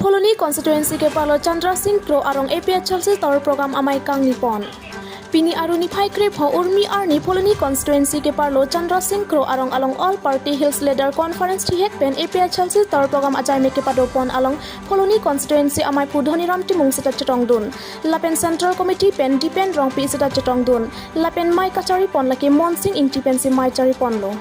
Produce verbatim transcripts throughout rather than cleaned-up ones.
Phuloni constituency keparlo Chandra Singh Kro arong A P H L C tour program amei kangni pon. Pini Aru niphai krepho Urmi arni Phuloni constituency keparlo Chandra Singh Kro arong along All Party Hills Leader Conference thihek pen A P H L C tour program ajai me kepado pon along Phuloni constituency amaiphu Dhoniram Timung seta chetongdun. Lapen Central Committee pen Dipen Rongpi seta chetongdun. Lapen mei kachari pon lake Monsing Ingti pensi mei chari ponlo.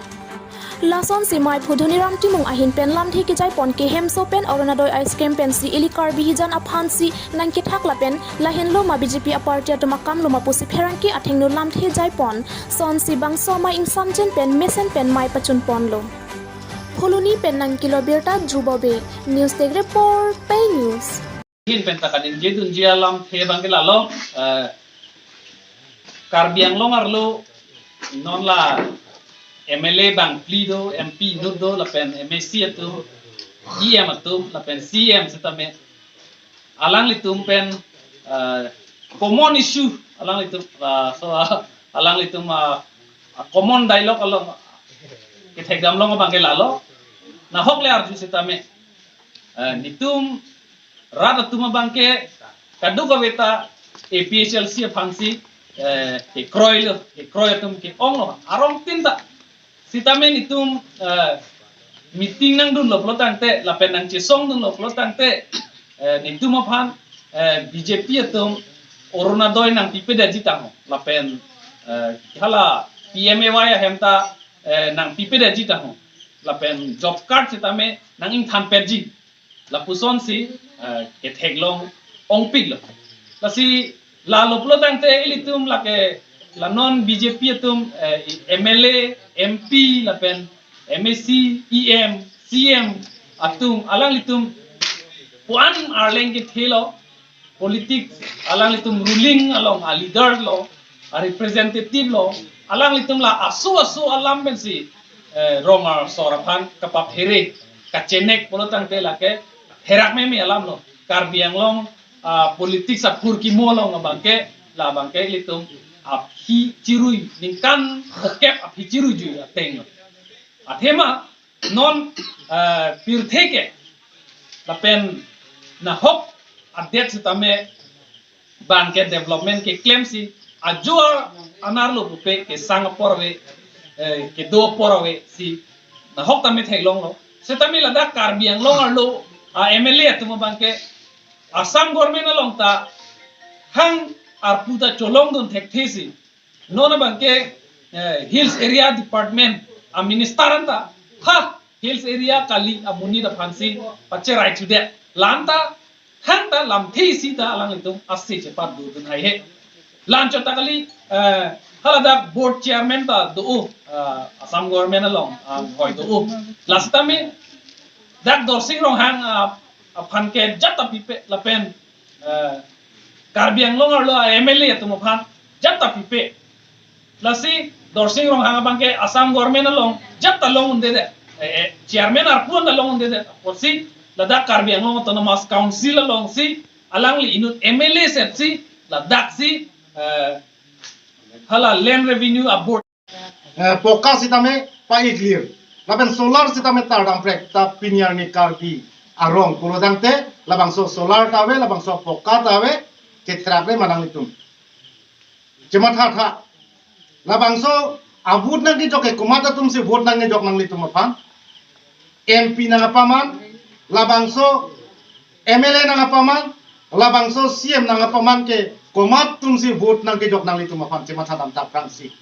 Lasonsi maiphu Dhoniram Timung ahin pen lamthe kejai pon ke hemso pen Orunodoi ice cream pensi ili Karbi hijan aphansi nangkethak lapen lahenlo ma B J P aparty atum akam lo ma pusi pherangke athengno lamthe jai pon. Sonsi bangso amei ingsamjen pen mesen pen mei pachun ponlo. Phuloni pen nangkelo birta Dhruba Bey, News Desk Report, Pei News. Hin pen ta kaningje dunji alamthe abang ke lalo, eh, Karbi Anglong arlo non la M L A bangphli do, M P inut do, lapen M A C atum, E M atum, lapen C M sitame. Alanglitum pen, eh, common issue, alanglitum, ah, so, ah, alanglitum, ah, ah, common dialogue along kethekdam long abang ke lalo. Nahok le arju sitame, eh, netum rat atum abang ke kadokave ta A P H L C aphansi, eh, kekroi lo, kekroi atum ke-ong lo, arongtin ta. Sitame netum, eh, meeting nangdunlo pulo tangte, lapen nangchesongdunlo pulo tangte, eh, netum aphan, eh, B J P atum Orunodoi nangpipedetji tangho, lapen, eh, hala P M A Y ahem ta, eh, nangpipedetji tangho, lapen job card sitame nang-ingthanpetji. Lapusonsi, eh, ketheklong ongpiklo. Lasi lalo pulo tangte ilitum lake la non B J P atum, eh, M L A, M P lapen M A C, E M, C M atum alanglitum puan arleng kethelo politics alanglitum ruling along a leader lo, a representative lo, alanglitum la aso aso alam pensi, eh, rong asor aphan kapaphere, kachenek pulo tangte lake herak meme alam lo. Karbi Anglong, ah, politics aphurkimo along abang ke, labang ke ilitum aphi chirui, ningkan phokep aphi chirui jui ateng lo. Athema non, eh, pirthe ke lapen nahok adet sitame bang ke development keklemsi ajo anerlo pupe kesang apor ave, eh, kedo apor ave si nahok tame theklonglo. Sitame ladak Karbi Anglong arlo a M L A atum abang ke Assam government along ta hang arpu ta cholongdun thekthe si non abang ke, eh, Hills Area Department a minister anta ha Hills Area kali amonit aphansi pacherai chudet. La-an ta hang ta lamthe isi ta alanglitum ase chepadodun haihe. La-anchot ta kali, eh, haladak board chairman ta do, eh, Assam government along, ah, hoi do. Last time dak Dorsing Ronghang, ah, aphan ke jat ta pipe lapen, eh, Karbi Anglong arlo a M L A atum aphan jat ta pipe. Lasi Dorsing Ronghang abang ke Assam government along jat ta long-un-edet. Eh, eh, chairman arpu anta long-un-edet. Apotsi ladak Karbi Anglong Autonomous Council alongsi alangli inut M L A setsi ladaksi, eh, hala land revenue a board. Eh, poka sitame pa-iklir. Lapen solar sitame tardamprek ta pini arni Karbi arong pulo tangte labangso solar ta ave, labangso poka ta ave, ketherak re ma nanglitum. Chematha tha. Labangso a-vote nangkejok ke komat atumsi vote nangkejok nanglitum aphan. M P nangpaman, labangso M L A nangpaman, labangso C M nangpaman ke komat atumsi vote nangkejok nanglitum aphan chematha dam ta aphrangsi.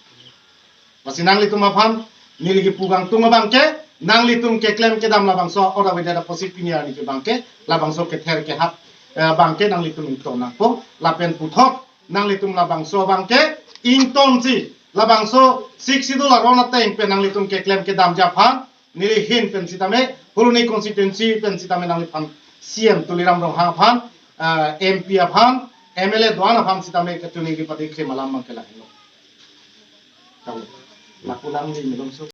Lasi nanglitum aphan neli kepu kangtung abang ke, nanglitum keklem kedam labangso ora avedet apotsi pini arni ke abang ke labangso kether kehap, eh, abang ke nanglitum ingtong nangpo, lapen puthot nanglitum labangso abang ke ingtonsi labangso Sixth Schedule aron ateng pen nanglitum keklem kedamji aphan neli ahin pen sitame, Phuloni constituency pen sitame nangliphan C M Tuliram Ronghang aphan, ah, M P aphan, M L A do-an aphan sitame kachiningri padi krim alam abang ke lahenlo. Kamu, lapu nangli milomso.